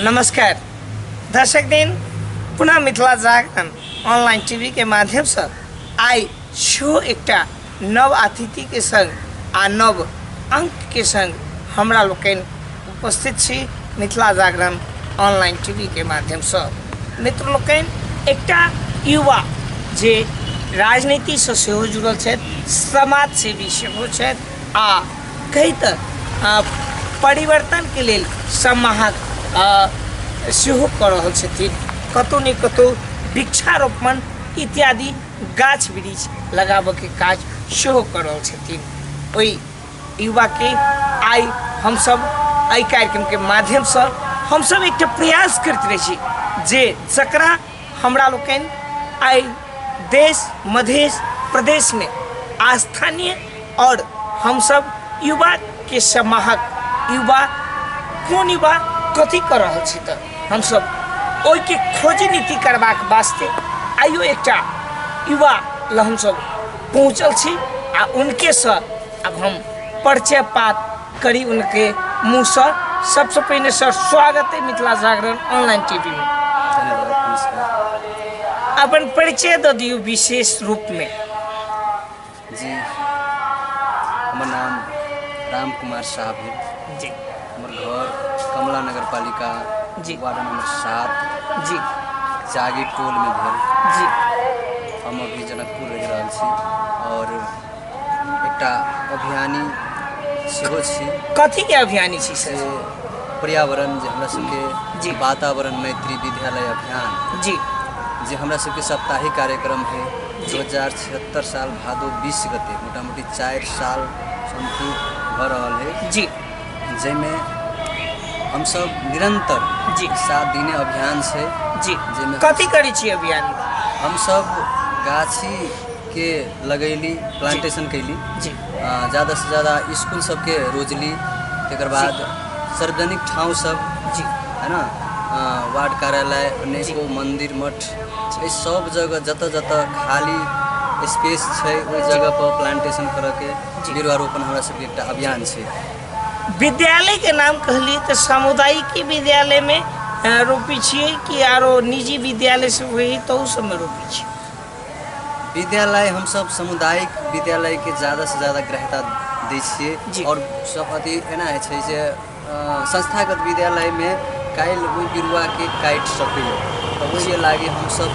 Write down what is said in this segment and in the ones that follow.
नमस्कार दर्शक दिन, पुनः मिथिला जागरण ऑनलाइन टीवी के माध्यम से आइ सेहो एकटा नव अतिथि के संग आ नव अंक के संग हमरा लोकनि उपस्थित छी मिथिला जागरण ऑनलाइन टीवी के माध्यम से। मित्र लोकनि, एकटा युवा जे राजनीति से सेहो जुड़ल छथि, समाज सेवी सेहो छथि आ कही तऽ परिवर्तनके लेल समाहक सेहो कऽ रहल छथिन। कतहु ने कतहु वृक्षारोपण इत्यादि गाछ वृक्ष लगाबऽके काज सेहो कऽ रहल छथिन। ओहि युवाके आइ हमसब एहि कार्यक्रमके माध्यमसँ हमसब एकटा प्रयास करैत रहै छी जे जकरा हमरा लोकनि आइ देश मधेश प्रदेशमे स्थानीय और हमसब युवा के समाहक युवा कोन युवा कथी कर रहल छी तऽ हमसब ओहिके खोजी नीति करबाक वास्ते आइयो एकटा युवा लग हमसब पहुँचल छी आ उनकेसँ अब हम परिचय पात करी उनके मुँहसँ। सबसँ पहिने सर स्वागत है मिथिला जागरण ऑनलाइन टीवी में। धन्यवाद, नमस्कार। अपन परिचय दऽ दियौ विशेष रूप में। जी, हमर नाम राम कुमार शाह भेल। जी। हमर घर कमला नगर पालिका जी। वार्ड नंबर 7 जी। जागी टोल में भेल। जी। हम अभी जनकपुर रहि रहल छी और एकटा अभियानी सेहो छी। कथी के अभियानी छी सर? से पर्यावरण जे हमरा सबके जी। वातावरण मैत्री विद्यालय अभियान जी। जे हमरा सबके साप्ताहिक कार्यक्रम है जी। 2076 साल भादो 20 गते मोटामोटी 4 साल समथिंग भऽ रहल है जी। जाहिमे हमसब निरंतर जी। 7 दिने अभियान छै जी। जाहिमे कथी करै छी अभियान? हमसब गाछी के लगैली, प्लांटेशन कैली जी। ज़्यादा से ज़्यादा स्कूल सबके रोजली, तकर बाद सार्वजनिक ठाउँ सब जी। है ना, वार्ड कार्यालय, अनेको मंदिर मठ, एहि सब जगह जतऽ जतऽ खाली स्पेस छै ओहि जगह पर प्लांटेशन करऽके जी। वृक्षारोपण हमरा सबके एकटा अभियान छै। विद्यालय के नाम कहली तऽ सामुदायिकी विद्यालय में रोपी छियै कि आरो निजी विद्यालय सब होइ तऽ ओ सबमे रोपी छियै? विद्यालय हमसब सामुदायिक विद्यालय के ज़्यादा से ज़्यादा ग्राह्यता दै छियै जी। और सब अथी एना होइ छै जे संस्थागत विद्यालयमे काल्हि ओहि बिरुआके काटि सकैए तऽ ओहिके लागि हमसब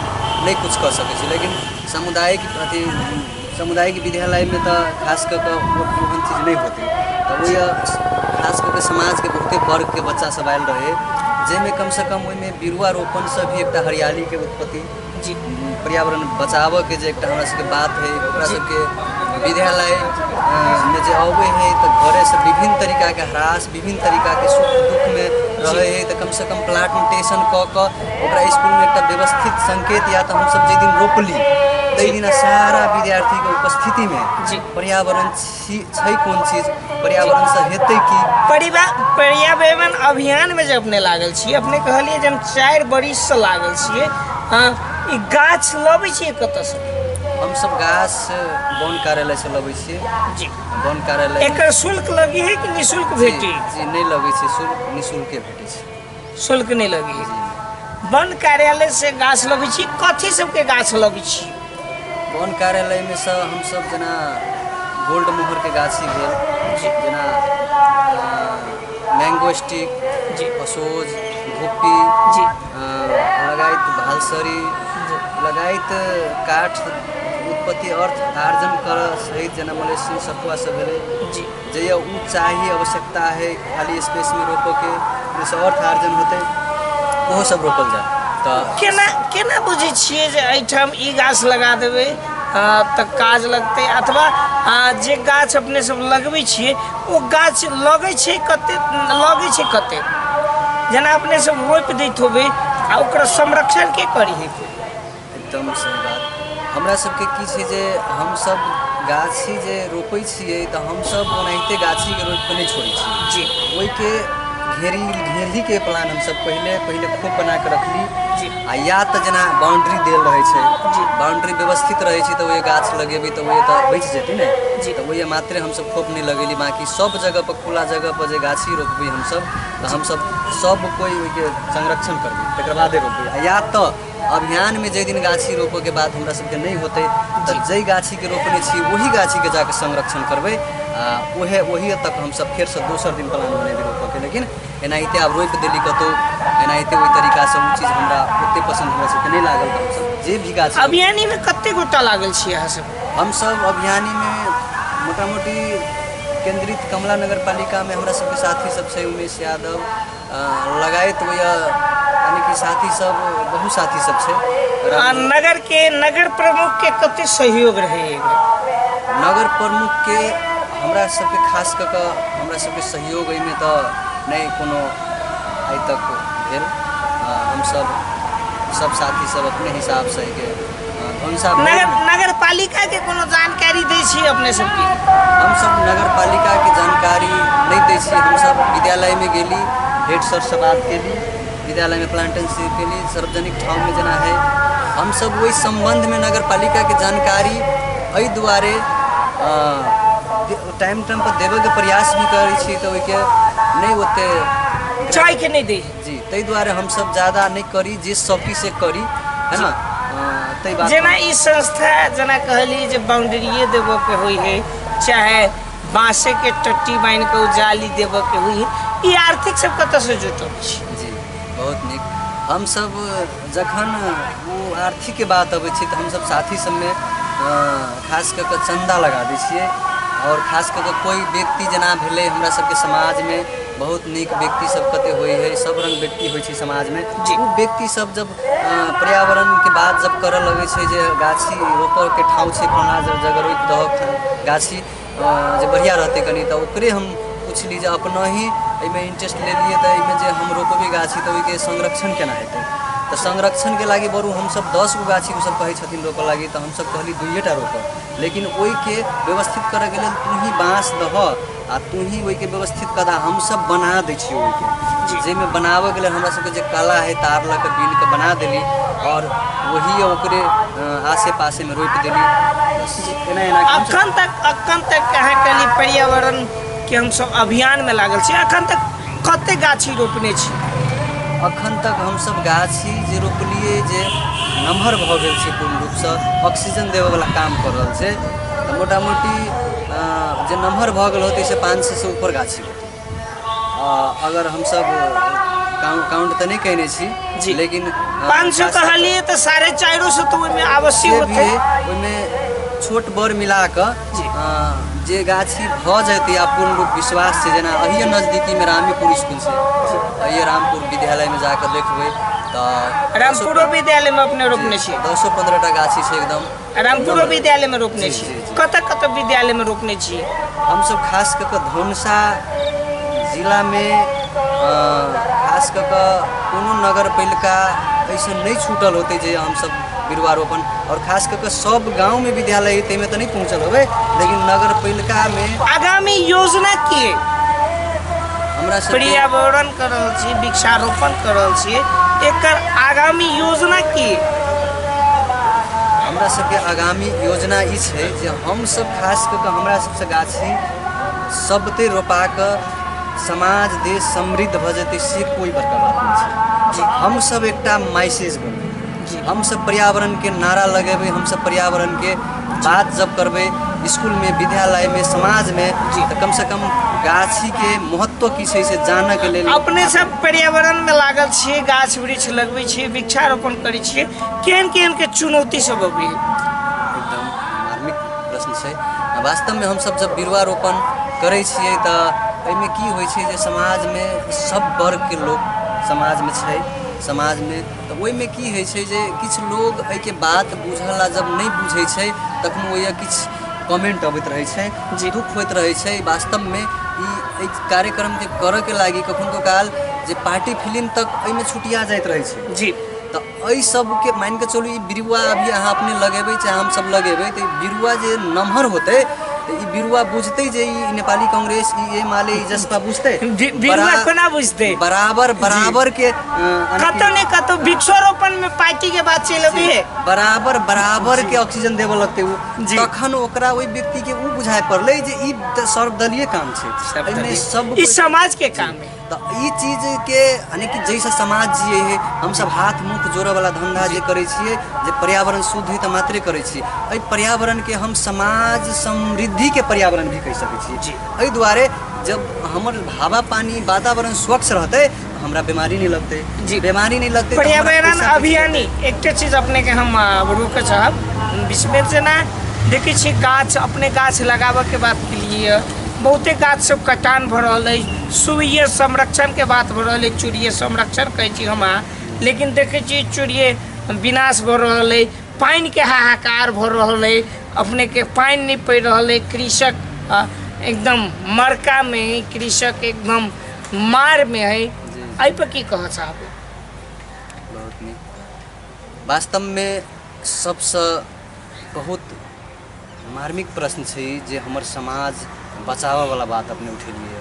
नहि किछु कऽ सकै छी, लेकिन सामुदायिक अथी सामुदायिक विद्यालयमे तऽ खास कऽ कऽ ओहन चीज नहि होतै तऽ ओहि खास कऽ कऽ समाजके बहुते वर्गके बच्चा सब आयल रहै जाहिमे कमसँ कम ओहिमे बिरुआ रोपणसँ भी एकटा हरियालीके उत्पत्ति जी। पर्यावरण बचाबऽके जे एकटा हमरा सबके बात है ओकरा सबके विद्यालय मे जे अबै है तऽ घरेसँ विभिन्न तरीकाके ह्रास, विभिन्न तरीकाके सुख दुःखमे रहै है तऽ कमसँ कम प्लांटेशन कऽ कऽ ओकरा इसकुलमे एकटा व्यवस्थित संकेत या तऽ हमसब जाहि दिन रोपली ताहि दिना सारा विद्यार्थीके उपस्थितिमे जी। पर्यावरण छै कोन चीज, पर्यावरणसँ हेतै की। पर्यावरण अभियानमे जे अपने लागल छी, अपने कहलियै जे हम 4 बरिससँ लागल छियै, हँ, ई गाछ लबै छियै कतऽसँ? हमसब गाछ वन कार्यालयसँ लबै छियै। जी। वन कार्यालय। एकर शुल्क लगी है कि निःशुल्क भेटी? जी नहि लगै छै शुल्क, निःशुल्के भेटै छै। शुल्क नहि लगी है। वन कार्यालय से गाछ लबै छी, कथी सबके गाछ लबै छी? वन कार्यालयमे सँ हमसब जेना गोल्ड मोहरके गाछी भेल जी। जेना मैंगो स्टिक जी। असोज घोपी जी। लगायत भालसरी जी। लगायत काठ उत्पत्ति अर्थ आर्जन कर सहित जेना मलेशियन सखुआ सब भेलै जी। जहिया ओ चाही आवश्यकता है खाली स्पेसमे रोपऽके जाहिसँ अर्थ आर्जन होतै ओहो सब रोपल जाय तऽ केना केना बुझै छियै जे एहिठाम ई गाछ लगा देबै तऽ काज लगतै, अथवा जे गाछ अपने सब लगबै छियै ओ गाछ लगै छै कते, लगै छै कते, जेना अपने सब रोपि दैत होबै आ ओकर संरक्षण के करी है? एकदम सही बात। हमरा सबके की छै जे हमसब गाछी जे रोपै छियै तऽ हमसब ओनाहिते गाछीके रोपिके नहि छोड़ै छियै जी। ओहिके घेरी घेरीके प्लान हमसब पहिले पहिले खोप बनाके रखली जी। आ या तऽ जेना बाउंड्री देल रहै छै, जी। बाउंड्री व्यवस्थित रहै छै तऽ ओहि गाछ लगेबै तऽ ओहि तऽ बचि जेतै ने। जी। तऽ ओहि मात्रे हमसब खोप नहि लगेली, बाँकी सब जगहपर खुला जगहपर जे गाछी रोपबै हमसब तऽ हमसब सब कोइ ओहिके संरक्षण करबै, तकर बादे रोपबै। आ या तऽ अभियानमे जाहि दिन गाछी रोपऽके बात हमरा सबके नहि होतै तऽ जाहि गाछीके रोपने छी ओही गाछीके जाकऽ संरक्षण करबै आ ओहे ओही तक हमसब फेरसँ दोसर दिन प्लान बनेबै रोपऽके। लेकिन एनाहिते आब रोपि देली कतहु एनाहिते ओहि तरीकासँ ओ चीज हमरा ओतेक पसन्द हमरा सबके नहि लागल। तऽ हमसब जे भी गाछ अभियानीमे कते गोटा लागल छी अहाँ सब? हमसब अभियानीमे मोटा मोटी केन्द्रित कमला नगर पालिकामे हमरा सबके साथी सब छै, उमेश यादव लगायत होइए, यानी कि साथी सब बहुत साथी सब छै। आ नगर के नगर प्रमुख के कते सहयोग रहे एहिमे? नगर प्रमुख के हमरा सबके खास कऽ कऽ हमरा सबके सहयोग एहिमे तऽ नहि कोनो आइ तक भेल। हमसब सब साथी सब अपने हिसाबसँ एहिके धनुषा नगर नगर पालिका के कोनो जानकारी दै छी अपने सबके? हमसब नगर पालिकाके जानकारी नहि दै छी। हमसब विद्यालयमे गेली, हेड सरसँ बात केली, विद्यालयमे प्लांटेशन केली, सार्वजनिक ठाममे जेना हइ। हमसब ओहि सम्बन्धमे नगर पालिकाके जानकारी एहि दुआरे टाइम टाइमपर देबयके प्रयास भी करै छी तऽ ओहिके नहि ओतेक चाहके नहि दै। जी, ताहि दुआरे हमसब ज्यादा नहि करी, जे सकी से करी, है ना? ताहि बात जेना ई संस्था जेना कहली जे बाउंड्रीए देबऽके होइ है, चाहे बाँसे के टट्टी बान्हि कऽ ओ जाली देबऽके होइ है, ई आर्थिक सब कतऽसँ जुटल छै? जी, बहुत नीक। हमसब जखन ओ आर्थिकके बात अबै छै तऽ हमसब साथी सबमे खास कऽ कऽ चन्दा लगा दै छियै। आओर खास कऽ कऽ कोइ व्यक्ति जेना भेलै हमरा सबके समाजमे बहुत नीक व्यक्ति सब कते होइ है, सब रङ्ग व्यक्ति होइ छै समाजमे। ओ व्यक्ति सब जब पर्यावरणके बात जब करऽ लगै छै जे गाछी रोपऽके ठाउँ छै फलना जगह रोपि दहक गाछी जे बढ़िआँ रहतै कनि, तऽ ओकरे हम पुछली जे अपनहि एहिमे इंट्रेस्ट लेलियै तऽ एहिमे जे हम रोपबै गाछी तऽ ओहिके संरक्षण केना हेतै? तऽ संरक्षणके लागि बरू हमसब 10 गो गाछी ओसब कहै छथिन रोपऽ लागि तऽ हमसब कहली दुइए टा रोपब, लेकिन ओहिके व्यवस्थित करऽके लेल तूही बाँस दहऽ आ तूही ओहिके व्यवस्थित कऽ दहऽ, हमसब बना दै छियै ओहिके। जाहिमे बनाबऽके लेल हमरा सबके जे कला हइ तार लऽ कऽ बीन कऽ बना देली आओर वही ओकरे आसे पासेमे रोपि देली, बस एना एना। अखन तक अहाँ कहली पर्यावरण के हमसब अभियान में लागल छी, अखन तक कते गाछी रोपने छी? अखन तक हमसब गाछी जे रोपलियै जे नमहर भऽ गेल छै, पूर्ण रूपसँ ऑक्सीजन देबऽवला काम कऽ रहल छै, तऽ मोटा मोटी जे नमहर भऽ गेल होतै से 500सँ ऊपर गाछी होतै। अगर हमसब काउंट तऽ नहि कयने छी लेकिन 500 कहलियै तऽ 450 तऽ ओहिमे आवश्यक जे भी होतै। हइ ओहिमे छोट बड़ मिला कऽ जे गाछी भऽ जेतै आ पूर्ण रूप विश्वास छै। जेना अहिए नजदीकीमे रामेपुर इसकुल छै, अहिए रामपुर विद्यालयमे जाकऽ देखबै तऽ रामपुरो विद्यालयमे अपने रोपने छी? 10-15 टा गाछी छै एकदम। रामपुरो विद्यालयमे रोपने जी, छी? जी। कतऽ कतऽ विद्यालयमे रोपने छी? हमसब खास कऽ कऽ धनुषा जिलामे खास कऽ कऽ कोनो नगरपालिका अइसन नहि छूटल होतै जे हमसब बिरुवा रोपण, आओर खास कऽ कऽ सब गाँवमे विद्यालय हइ ताहिमे तऽ नहि पहुँचल होबै, लेकिन नगरपालिकामे। आगामी योजना की अइ? हमरा सबके पर्यावरण कर रहल छी, वृक्षारोपण कर रहल छी, एकर आगामी योजना की अइ? हमरा सबके आगामी योजना ई छै जे हमसब खास कऽ कऽ हमरा सबसँ गाछी सबते रोपा कऽ समाज देश समृद्ध भऽ जेतै से कोइ बड़का बात नहि छै। हमसब एकटा मैसेज बनबै, हमसब पर्यावरणके नारा लगेबै, हमसब पर्यावरणके बात जब करबै इसकुलमे, विद्यालयमे, समाजमे, तऽ कमसँ कम गाछीके महत्व की छै से जानऽके लेल। अपने सब पर्यावरणमे लागल छियै, गाछ वृक्ष लगबै छियै, वृक्षारोपण करै छियै, केहन केहन के चुनौती सब अबै? एकदम मार्मिक प्रश्न छै। वास्तवमे हमसब जब बिरुवा रोपण करै छियै तऽ एहिमे की होइ छै जे समाजमे सब वर्गके लोक समाजमे छै। समाजमे तऽ ओहिमे की होइ छै जे किछु लोग एहिके बात बुझल आ जब नहि बुझै छै तखन ओहि किछु कमेंट अबैत रहै छै, दुःख होइत रहै छै। वास्तवमे ई एहि कार्यक्रमके करऽके लागि कखनो काल जे पार्टी फिल्म तक एहिमे छुटिया जाइत रहै छै। तऽ एहि सबके मानिके चलू ई बिरुआ अभी अहाँ अपने लगेबै चाहे हमसब लगेबै तऽ ई बिरुआ जे नमहर होतै तऽ ई बिरुआ बुझतै जे ई नेपाली कांग्रेस, ई एमाले, ई जसपा बुझतै? बिरुआ कोना बुझतै? बराबर बराबर के कतौ ने कतौ वृक्षारोपण में पार्टी के बात चलि अबै है, बराबर बराबर के ऑक्सीजन देबऽ लगतै ओ, तखन ओकरा ओहि व्यक्ति के ओ बुझाय पड़लै जे ई सर्वदलीय काम छै, एहिमे सब ई समाज के काम है। तऽ ई चीजके यानी कि जाहिसँ समाज जियै है, हमसब हाथ मुख जोड़ऽवला धन्धा जे करै छियै, जे पर्यावरण शुद्ध है तऽ मात्रे करै छियै। एहि पर्यावरणके हम समाज समृद्धिके पर्यावरण भी कहि सकै छी। एहि दुआरे जब हमर हवा पानी वातावरण स्वच्छ रहतै तऽ हमरा बीमारी नहि लगतै। बीमारी नहि लगतै तऽ हमरा पर्यावरण पैसा बचि अभियानी जेतै। एकटा चीज अपनेके हम रोकऽ चाहब बीचमे, जेना देखै छियै गाछ, अपने गाछ लगाबऽके बात केलियै, बहुते गाछ सब कटान भऽ रहल अछि, सूर्य संरक्षणके बात भऽ रहल अछि, चूड़िये संरक्षण कहै छी हम अहाँ, लेकिन देखै छियै चूड़िये विनाश भऽ रहल अछि, पानिके हाहाकार भऽ रहल अछि, अपनेके पानि नहि पड़ि रहल अछि, कृषक एकदम मरकामे हइ, कृषक एकदम मारमे हइ, एहिपर की कहऽ चाहबै? बहुत नीक। वास्तवमे सबसँ बहुत मार्मिक प्रश्न छै ई जे हमर समाज बचाबऽवला बात अपने उठेलियै।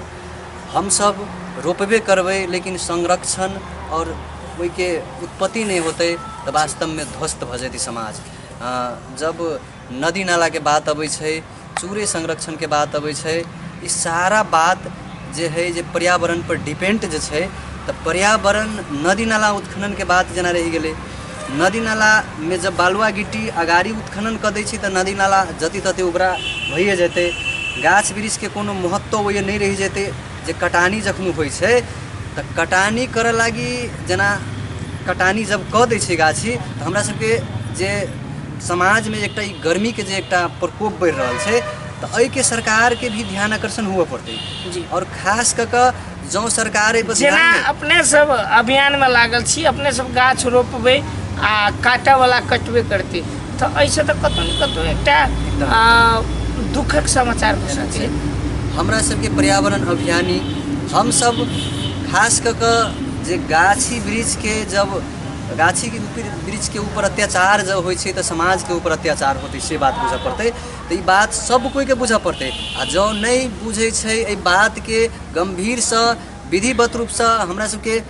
हमसब रोपबे करबै लेकिन संरक्षण आओर ओहिके उत्पत्ति नहि होतै तऽ वास्तवमे ध्वस्त भऽ जेतै समाज। जब नदी नालाके बात अबै छै, चूरे संरक्षणके बात अबै छै, ई सारा बात जे हइ जे पर्यावरणपर डिपेन्ड जे छै, तऽ पर्यावरण नदी नाला उत्खननके बात जेना रहि गेलै, नदी नालामे जब बालुआ गिट्टी अगाड़ी उत्खनन कऽ दै छै तऽ नदी नाला जते तते उबरा भइए जेतै, गाछ वृक्षके कोनो महत्व ओहिमे नहि रहि जेतै। जे कटानी जखन होइ छै तऽ कटानी करऽ लागी जेना कटानी जब कऽ दै छै गाछी तऽ हमरा सबके जे समाजमे एकटा ई गर्मीके जे एकटा प्रकोप बढ़ि रहल छै तऽ एहिके सरकारके भी ध्यान आकर्षण हुअ पड़तै। आओर खास कऽ कऽ जँ सरकार एहिपर जेना अपने सब अभियानमे लागल छी, अपने सब गाछ रोपबै आ काटऽवला कटबे करतै, तऽ एहिसँ तऽ कतहु ने कतहु एकटा दुःखक समाचार भऽ सकै। हमरा सबके पर्यावरण अभियानी हमसब खास कऽ कऽ जे गाछी वृक्षके जब गाछीके वृक्षके ऊपर अत्याचार जब होइ छै तऽ समाजके ऊपर अत्याचार होतै, से बात बुझऽ पड़तै। तऽ ई बात सब कोइके बुझऽ पड़तै आ जँ नहि बुझै छै एहि बातके गम्भीरसँ विधिवत रूपसँ, हमरा सबके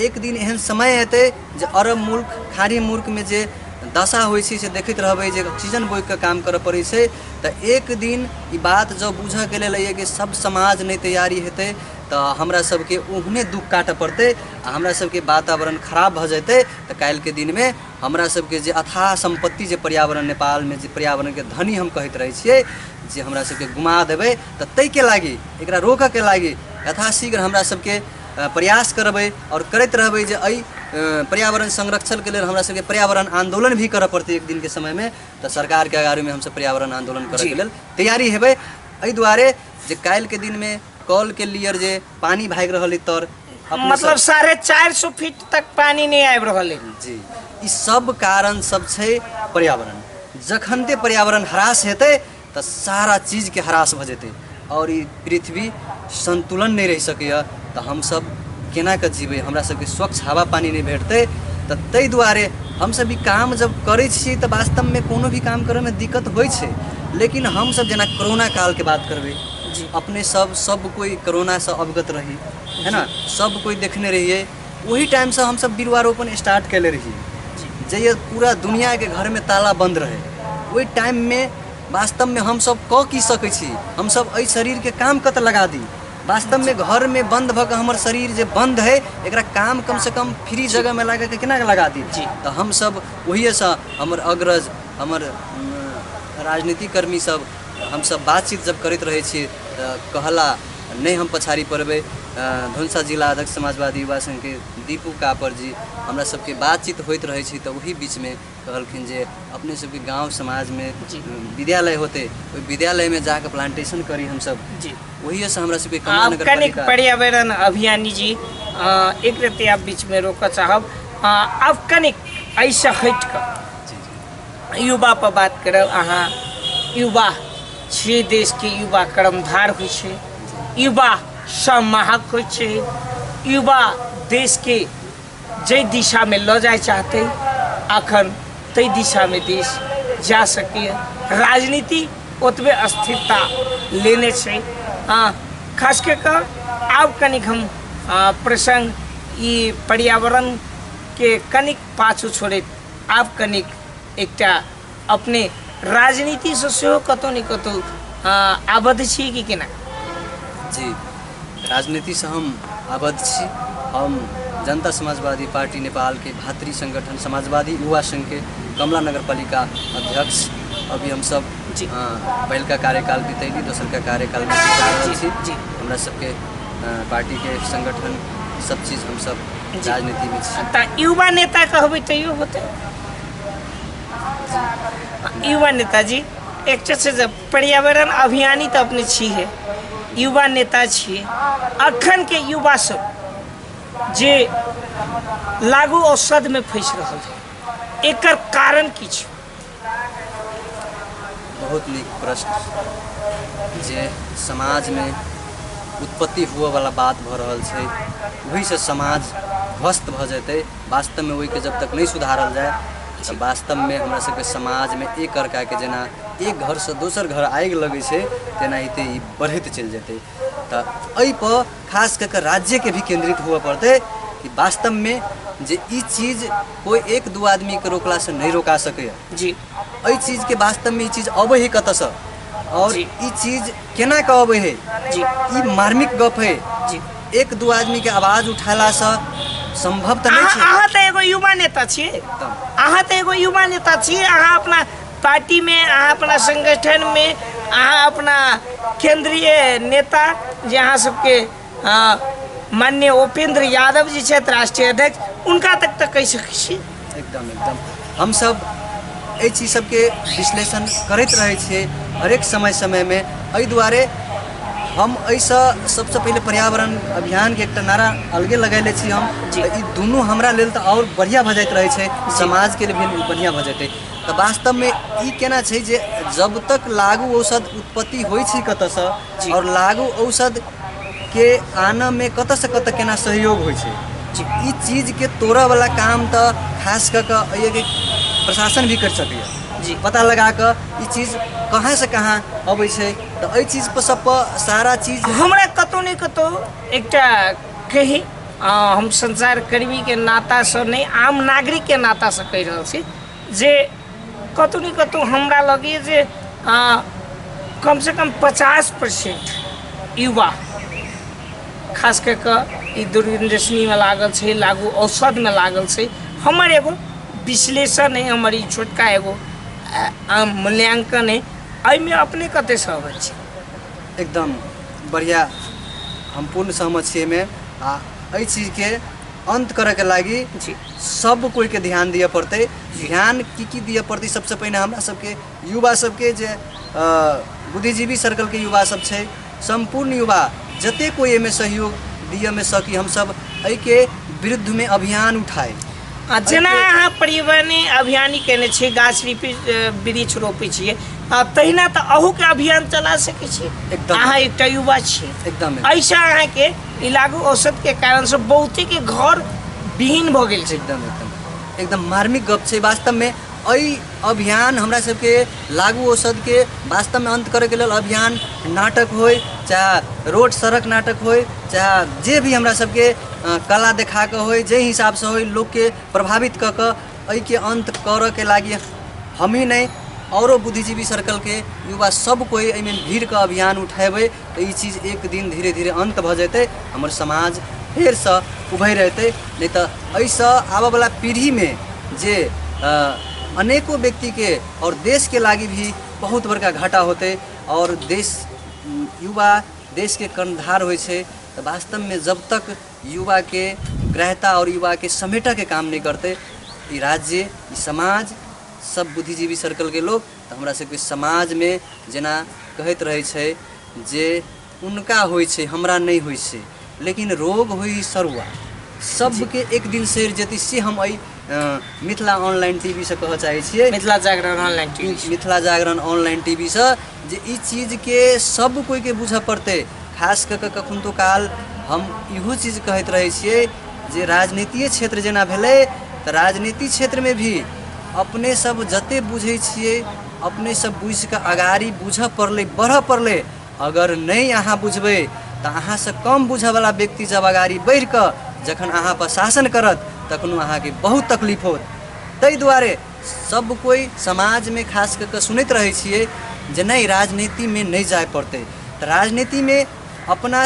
एक दिन एहन समय एतै जे अरब मुल्क खाड़ी मुल्कमे जे दशा होइ छै से देखैत रहबै जे ऑक्सीजन बोइकके काम करऽ पड़ै छै। तऽ एक दिन ई बात जँ बुझऽके लेल अइ कि सब समाज नहि तैयारी हेतै तऽ हमरा सबके ओहने दुःख काटऽ पड़तै आ हमरा सबके वातावरण खराब भऽ जेतै। तऽ काल्हिके दिनमे हमरा सबके जे अथाह सम्पत्ति जे पर्यावरण नेपालमे जे पर्यावरणके धनी हम कहैत रहै छियै जे हमरा सबके गुमा देबै, तऽ ताहिके लागि एकरा रोकऽके लागि यथाशीघ्र हमरा सबके प्रयास करबै आओर करैत रहबै जे एहि पर्यावरण संरक्षणके लेल हमरा सबके पर्यावरण आन्दोलन भी करऽ पड़तै एक दिनके समयमे। तऽ सरकारके अगाड़ीमे हमसब पर्यावरण आन्दोलन करऽके लेल तैयारी हेबै, एहि दुआरे जे काल्हिके दिनमे कलके लियर जे पानि भागि रहल अइ तर मतलब 450 फीट तक पानि नहि आबि रहल अइ। जी, ई सब कारण सब छै पर्यावरण। जखनते पर्यावरण ह्रास हेतै तऽ सारा चीजके ह्रास भऽ जेतै आओर ई पृथ्वी संतुलन नहि रहि सकैए, तऽ हमसब केना कऽ जीबै? हमरा सबके स्वच्छ हवा पानि नहि भेटतै। तऽ ताहि दुआरे हमसब ई काम जब करै छियै तऽ वास्तवमे कोनो भी काम करैमे दिक्कत होइ छै, लेकिन हमसब जेना कोरोना कालके बात करबै, अपने सब सब कोइ कोरोनासँ अवगत रही है ने, सब कोइ देखने रहियै। ओही टाइमसँ हमसब बिरुआरोपण स्टार्ट कयले रहियै, जहिया पूरा दुनिआके घरमे ताला बन्द रहै। ओहि टाइममे वास्तवमे हमसब कऽ की सकै छी? हमसब एहि शरीरके काम कतऽ लगा दी? वास्तवमे घरमे बन्द भऽ कऽ हमर शरीर जे बन्द हइ, एकरा काम कमसँ कम फ्री जगहमे लगाके केना लगा दी? तऽ हमसब ओहिएसँ हमर अग्रज, हमर राजनीतिक कर्मी सब, हमसब बातचीत जब करैत रहै छी तऽ कहला नहि हम पछाड़ी पड़बै। धनुषा जिला अध्यक्ष समाजवादी युवा संघके दीपू कापर जी, हमरा सबके बातचीत होइत रहै छै तऽ ओही बीचमे कहलखिन जे अपने सबके गाँव समाजमे विद्यालय होतै, ओहि विद्यालयमे जाकऽ प्लांटेशन करी हमसब। ओहिएसँ हमरा सबके कमला आब नगर कनिक पालिका पर्यावरण अभियानी जी, एक रत्ती आप बीचमे रोकऽ चाहब। आब कनिक एहिसँ हटि कऽ युवा पर बात करब। अहाँ युवा छियै, देशके युवा कर्मधार होइ छै, युवा सम्माहक होइ छै, युवा देशके जाहि दिशामे लऽ जाय चाहतै अखन ताहि दिशामे देश जा सकैए। राजनीति ओतबे स्थिरता लेने छै। खास कऽ कऽ आब कनिक हम प्रसङ्ग ई पर्यावरणके कनिक पाछू छोड़ैत आब कनिक एकटा अपने राजनीतिसँ सेहो कतहु ने कतहु आबद्ध छी कि केना? जी, राजनीतिसँ हम आबद्ध छी। हम जनता समाजवादी पार्टी नेपालके भातृ संगठन समाजवादी युवा सङ्घके कमला नगरपालिका अध्यक्ष अभी हमसब जी। पहिलका कार्यकाल बितैली, दोसरका कार्यकालमे जा रहल छी। जी। हमरा सबके पार्टीके संगठन सब चीज हमसब जी। राजनीतिमे छी। तऽ युवा नेता कहबै तैयो होतै। युवा नेताजी, एकटा छै जे पर्यावरण अभियानी तऽ अपने छियै, युवा नेता छियै, अखनके युवा सब जे लागू औषधमे फँसि रहल है, एकर कारण की छै? बहुत नीक प्रश्न। जे समाजमे उत्पत्ति हुअवला बात भऽ रहल छै ओहिसँ समाज ध्वस्त भऽ जेतै। वास्तवमे ओहिके जब तक नहि सुधारल जाय तऽ वास्तवमे हमरा सबके समाजमे एक अर्काके जेना एक घरसँ दोसर घर आगि लगै छै तेनाहिते ई बढ़ैत चलि जेतै। तऽ एहिपर खास कऽ कऽ राज्यके भी केन्द्रित हुअ पड़तै कि वास्तवमे जे ई चीज कोइ एक दू आदमीके रोकलासँ नहि रोका सकैए। जी। एहि चीजके वास्तवमे ई चीज अबै है कतऽसँ और जी। ई चीज केना कऽ अबै है, जी। ई मार्मिक गप है। जी। एक दू आदमीके आवाज उठेलासँ सम्भव तऽ नहि छै। अहाँ तऽ एगो युवा नेता छियै। एकदम। अहाँ तऽ एगो युवा नेता छियै। अहाँ अपना पार्टीमे, अहाँ अपना संगठनमे, अहाँ अपना केंद्रीय नेता जे अहाँ सबके माननीय उपेंद्र यादव जी छथि राष्ट्रीय अध्यक्ष, उनका तक तऽ कहि सकै छी। एकदम एकदम। हमसब एहि चीज सबके विश्लेषण करैत रहै छियै हरेक समय समयमे। एहि दुआरे हम एहिसँ सबसँ पहिले पर्यावरण अभियानके एकटा नारा अलगे लगेले छी हम। जी। तऽ ई दुनू हमरा लेल तऽ आओर बढ़िआँ भऽ जाइत रहै छै, समाजके लिए भी बढ़िआँ भऽ जेतै। तऽ वास्तवमे ई केना छै जे जब तक लागू औषध उत्पत्ति होइ छै कतऽसँ जी। आओर लागू औषधके आनऽमे कतऽसँ कतऽ केना सहयोग होइ छै, जी। ई चीजके तोड़ऽवला काम तऽ खास कऽ कऽ एहिके प्रशासन भी करि सकैए। जी। पता लगा कऽ ई चीज कहाँसँ कहाँ अबै छै, तऽ एहि चीजपर सबपर सारा चीज हमरा कतहु ने कतहु एकटा कही हम संचारकर्मीके नातासँ नहि, आम नागरिकके नातासँ कहि रहल छी जे कतहु ने कतहु हमरा लगैए जे कमसँ कम 50% युवा खास कऽ कऽ ई दुर्व्यसनीमे लागल छै, लागू औषधमे लागल छै। हमर एगो विश्लेषण है, हमर ई छोटका एगो मूल्यांकन है, एहिमे अपने कते सहमत छी? एकदम बढ़िआँ, हम पूर्ण सहमत छी एहिमे। आ एहि चीजके अन्त करैके लागि जी। सब कोइके ध्यान दिअ पड़तै। ध्यान की की दिअ पड़तै? सबसँ पहिने हमरा सबके युवा सबके जे बुद्धिजीवी सर्कलके युवा सब छै, सम्पूर्ण युवा जते कोइ एहिमे सहयोग दिअमे सकी, हमसब एहिके विरुद्धमे अभियान उठाइ। आ जेना अहाँ पर्यावरणीय अभियानी केने छियै, गाछ रोपी वृक्ष रोपै छियै, आ तहिना तऽ अहूके अभियान चला सकै छी। एकदम। अहाँ एकटा युवा छियै। एकदम। एहिसँ अहाँके ई लागू औषधके कारणसँ बहुतेके घर विहीन भऽ गेल छै। एकदम एकदम एकदम मार्मिक गप छै। वास्तवमे एहि अभियान हमरा सबके लागू औषधके वास्तवमे अन्त करैके लेल अभियान नाटक होइ, चाहे रोड सड़क नाटक होइ, चाहे जे भी हमरा सबके कला देखा कऽ होइ, जाहि हिसाबसँ होइ, लोकके प्रभावित कऽ कऽ एहिके अन्त करऽके लागि हमही नहि, औरो बुद्धिजीवी सर्कलके युवा सब कोइ एहिमे भीड़के अभियान उठेबै तऽ ई चीज एक दिन धीरे धीरे अन्त भऽ जेतै, हमर समाज फेरसँ उभरि अयतै। नहि तऽ एहिसँ आबऽवला पीढ़ीमे जे अनेको व्यक्तिके आओर देशके लागि भी बहुत बड़का घाटा होतै। आओर देश युवा देशके कर्णधार होइ छै, तऽ वास्तवमे जब तक युवाके ग्राह्यता आओर युवाके समेटऽके काम नहि करतै ई राज्य, ई समाज, सब बुद्धिजीवी सर्कलके लोक, तऽ हमरा सबके समाजमे जेना कहैत रहै छै जे उनका होइ छै हमरा नहि होइ छै, लेकिन रोग होइ सरुआ सबके एक दिन सरि जेतै। से हम एहि मिथिला ऑनलाइन टी वी सँ कहऽ चाहै छियै, Mithila Jagran online T V, Mithila Jagran online T V सँ, जे ई चीजके सब कोइके बुझऽ पड़तै। खास कऽ कऽ कखनो काल हम इहो चीज कहैत रहै छियै जे राजनीतिए क्षेत्र जेना भेलै तऽ राजनीति क्षेत्रमे भी अपने सब जते बुझै छियै अपनेसँ बुझि कऽ अगाड़ी बुझऽ पड़लै, बढ़ऽ पड़लै। अगर नहि अहाँ बुझबै तऽ अहाँसँ कम बुझऽवला व्यक्ति जब अगाड़ी बढ़ि कऽ जखन अहाँपर शासन करत तखनो अहाँके बहुत तकलीफ होत। ताहि दुआरे सब कोइ समाजमे खास कऽ कऽ सुनैत रहै छियै जे नहि, राजनीतिमे नहि जाय पड़तै। तऽ राजनीतिमे अपना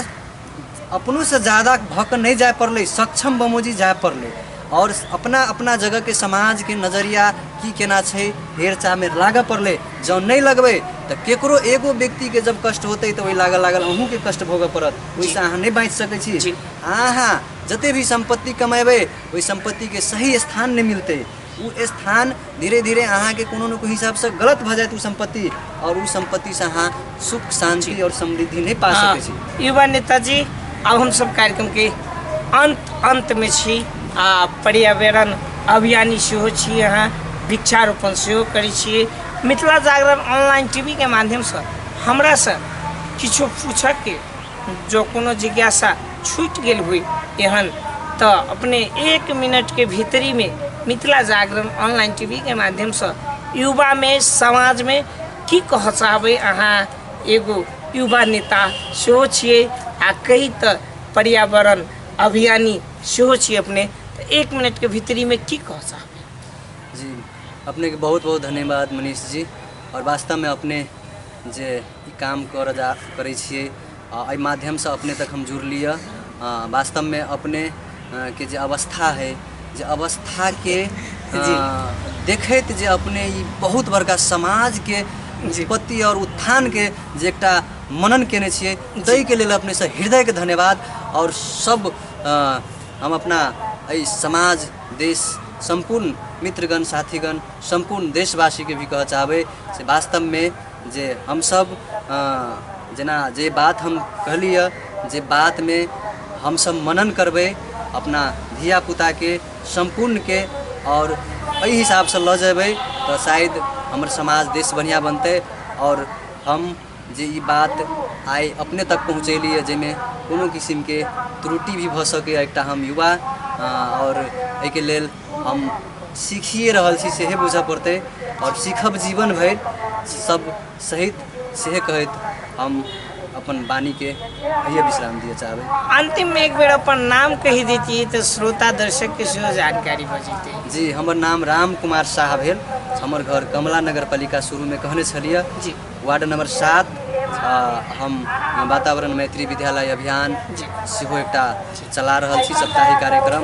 अपनोसँ ज्यादा भऽ कऽ नहि जाय पड़लै, सक्षम बमोजी जाय पड़लै। आओर अपना अपना जगहके समाजके नजरिया की केना छै, हेर चाहमे लागऽ पड़लै। जँ नहि लगबै तऽ केकरो एगो व्यक्तिके जब कष्ट होतै तऽ ओहि लागल लागल अहूँके कष्ट भोगऽ पड़त, ओहिसँ अहाँ नहि बाँचि सकै छी। अहाँ जते भी सम्पत्ति कमेबै, ओहि सम्पत्तिके सही स्थान नहि मिलतै। ओ स्थान धीरे धीरे अहाँके कोनो ने कोनो हिसाबसँ गलत भऽ जायत ओ सम्पत्ति, आओर ओ सम्पत्तिसँ अहाँ सुख शान्ति आओर समृद्धि नहि पा सकै छी। युवा नेताजी, आब हमसब कार्यक्रमके अन्त अन्तमे छी आ पर्यावरण अभियानी सेहो छी, अहाँ वृक्षारोपण सेहो करै छियै। मिथिला जागरण ऑनलाइन टीवीके माध्यमसँ हमरासँ किछु पूछऽके जो कोनो जिज्ञासा छूटि गेल हुए एहन, तऽ अपने 1 मिनटके भीतरीमे मिथिला जागरण ऑनलाइन टीवीके माध्यमसँ युवामे समाजमे की कहऽ चाहबै? अहाँ एगो युवा नेता सेहो छियै आ कही तऽ पर्यावरण अभियानी सेहो छियै अपने, तऽ 1 मिनटके भीतरीमे की कहऽ चाहबै? जी, अपनेके बहुत बहुत धन्यवाद मनीष जी। आओर वास्तवमे अपने जे ई काम करऽ जा करै छियै, एहि माध्यमसँ अपने तक हम जुड़लियै। वास्तवमे अपने के जे अवस्था है, जे अवस्थाके देखैत जे अपने ई बहुत बड़का समाजके उत्पत्ति आओर उत्थानके जे एकटा मनन केने छियै, ताहिके लेल अपनेसँ हृदयके धन्यवाद। आओर सब हम अपना एहि समाज देश सम्पूर्ण मित्रगण साथीगण सम्पूर्ण देशवासीके भी कहऽ चाहबै से वास्तवमे जे हमसब जेना जे बात हम कहली यऽ, जे बातमे हमसब मनन करबै अपना धियापुताके सम्पूर्णके आओर एहि हिसाबसँ लऽ जेबै तऽ शायद हमर समाज देश बढ़िआँ बनतै। आओर हम जे ई बात आइ अपने तक पहुँचेली यऽ, जाहिमे कोनो किसिमके त्रुटि भी भऽ सकैए, एकटा हम युवा आओर एहिके लेल हम सीखिए रहल छी सेहे बुझऽ पड़तै, आओर सीखब जीवन भरि सब सहित सेहे कहैत हम अपन वाणीके एहिए विश्राम दिअ चाहबै। अन्तिममे एक बेर अपन नाम कहि दैतियै तऽ श्रोता दर्शकके सेहो जानकारी भऽ जेतै। जी, हमर नाम राम कुमार साह भेल। हमर घर कमला नगरपालिका शुरूमे कहने छलियै जी, वार्ड नंबर 7। हम वातावरण मैत्री विद्यालय अभियान सेहो एकटा चला रहल छी साप्ताहिक कार्यक्रम,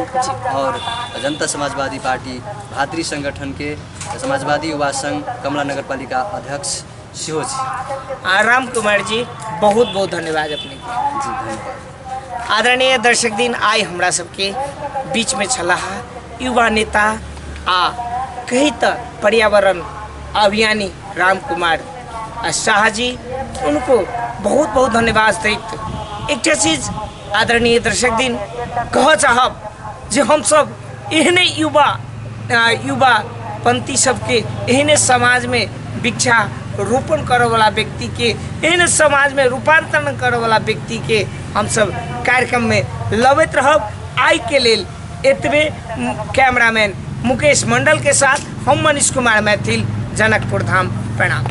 और जनता समाजवादी पार्टी भातृ संगठन के समाजवादी युवा संघ कमला नगरपालिका अध्यक्ष सेहो छी। राम कुमार जी, बहुत बहुत धन्यवाद अपने के। जी, धन्यवाद। आदरणीय दर्शक दिन, आइ हमरा सबके बीचमे छलाह युवा नेता आ कही तऽ पर्यावरण अभियानी राम कुमार शाह जी। उनको बहुत बहुत धन्यवाद दैत एकटा चीज आदरणीय दर्शक दिन कहऽ चाहब जे हमसब एहने युवा युवा पंथी सबके, एहने समाजमे वृक्षा रोपण करऽवला व्यक्तिके, एहने समाजमे रूपान्तरण करऽवला व्यक्तिके हमसब कार्यक्रममे लबैत रहब। आइके लेल एतबे। कैमरामैन मुकेश मंडल के साथ हम मनीष कुमार मैथिल, जनकपुर धाम। प्रणाम।